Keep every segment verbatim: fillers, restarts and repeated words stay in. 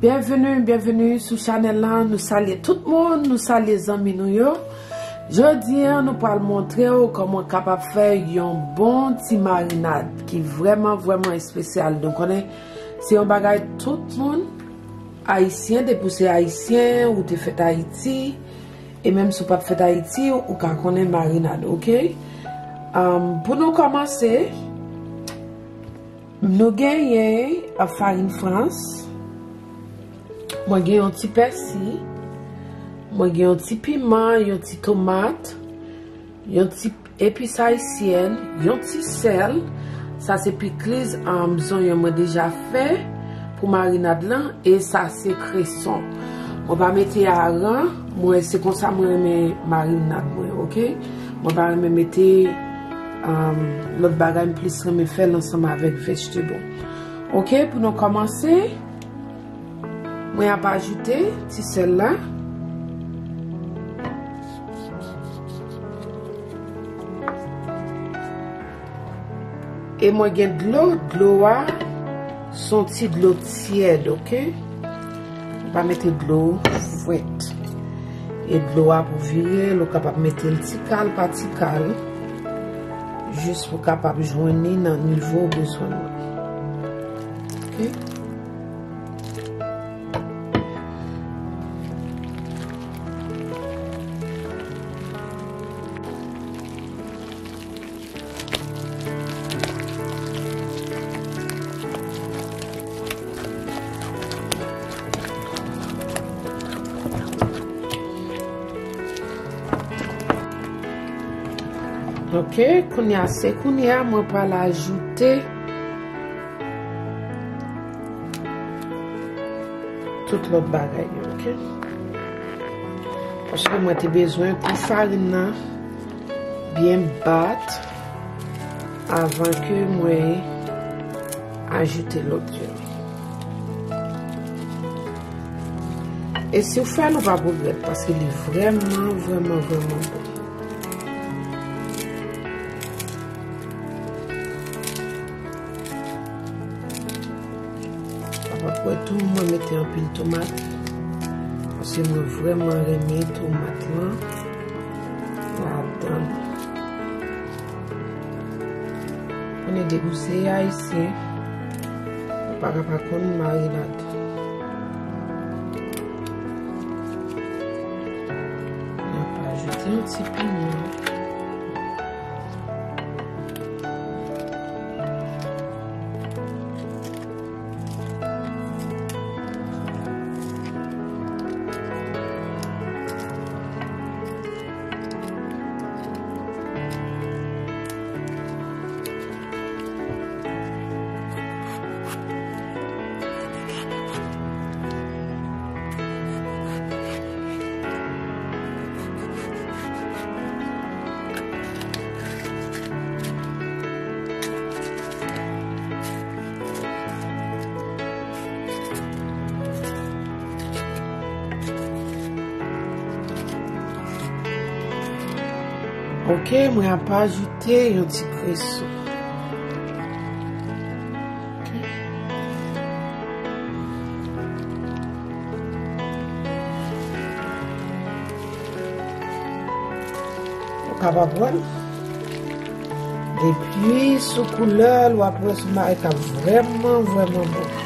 Byenveni, byenveni sou chanèl la. Nou salye tout moun, nou salye zanmi nou yo. Jodi a, nou pral montre w kòman w kapab fè yon bon ti marinad ki vrèman, vrèman espesyal. Nou konnen se yon bagay tout moun, Ayisyen, depi w se Ayisyen, ou te fèt Ayiti, e menm si w pa t fèt Ayiti, ou ka konnen marinad, oke? Um, pou nou kòmanse, nou genyen, a, farin frans, mwen gen yon ti pèsi, mwen gen yon ti piman, yon ti tomat, yon ti epis ayisyèn, yon ti sèl. Sa se pikliz, um, zonyon mwen deja fè pou marinad lan. E sa se kreson. Mwen pa mete aran, mwen se konsa mwen renmen marinad mwen, oke? Mwen pa renmen mete, um, lòt bagay, m plis renmen fè l ansanm avèk vegetable. Oke, pou nou kòmanse, mwen ap ajoute ti sèl la. E mwen gen dlo, dlo a, se yon ti dlo tyèd, oke? Ou pa mete dlo frèt. E dlo a pou vire l, ou kapab mete l ti kal pa ti kal, jis pou kapab jwenn li nan nivo w bezwen l. Oke? Ok, kounye a, se kounye a mwen pral ajoute tout lòt bagay yo, ok? Paske mwen te bezwen pou farin nan byen bat avan ke mwen ajoute lòt yo. E si w fè l, ou p ap regrèt, paske li vrèman, vrèman, vrèman bon. Kapab wè tou, mwen mete anpil tomat, paske mwen vrèman renmen tomat lan ladan l. Konnen depi w se ayisyen, ou pa ka pa konn marinad. N ap ajoute yon ti piman. Ok, mwen ap ajoute yon ti kreson. Ok. Ou kapab wè l. Depi sou koulè l, w ap wè se yon bagay k ap vrèman, vrèman bon.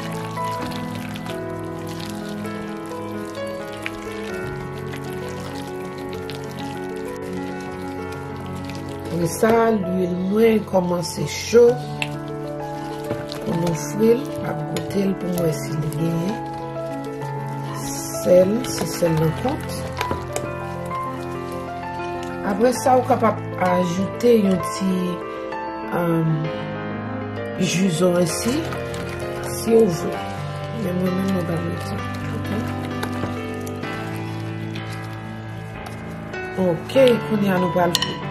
Konsa, lwil mwen kòmanse cho. Pou nou fri l, m ap goute l pou m wè si li genyen sèl, si sèl nan kont. Apre sa, ou kapab ajoute yon ti, um, ji zoranj si, si w vle. Men mwen menm, mwen pa mete. Ok? Ok, kounye a nou pral fri.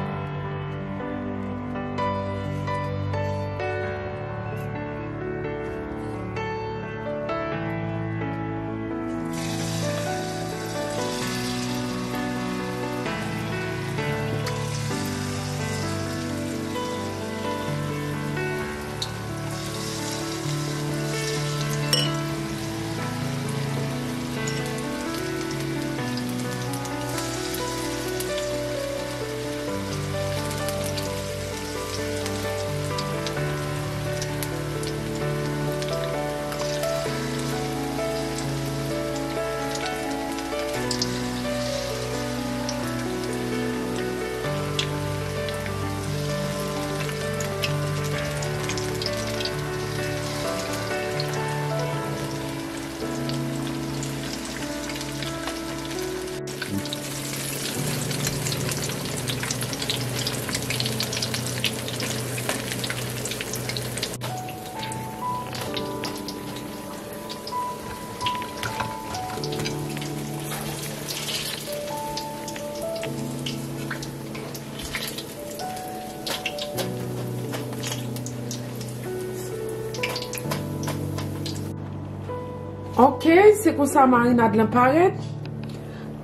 Ok, se konsa marinad lan parèt.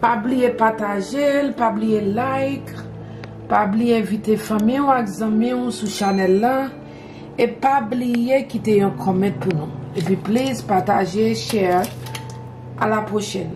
Pa bliye pataje l, pa bliye like, pa bliye envite fanmi w ak zanmi w sou chanèl lan. E pa bliye kite yon comment pou nou. Epi please pataje, share. A la pwochèn.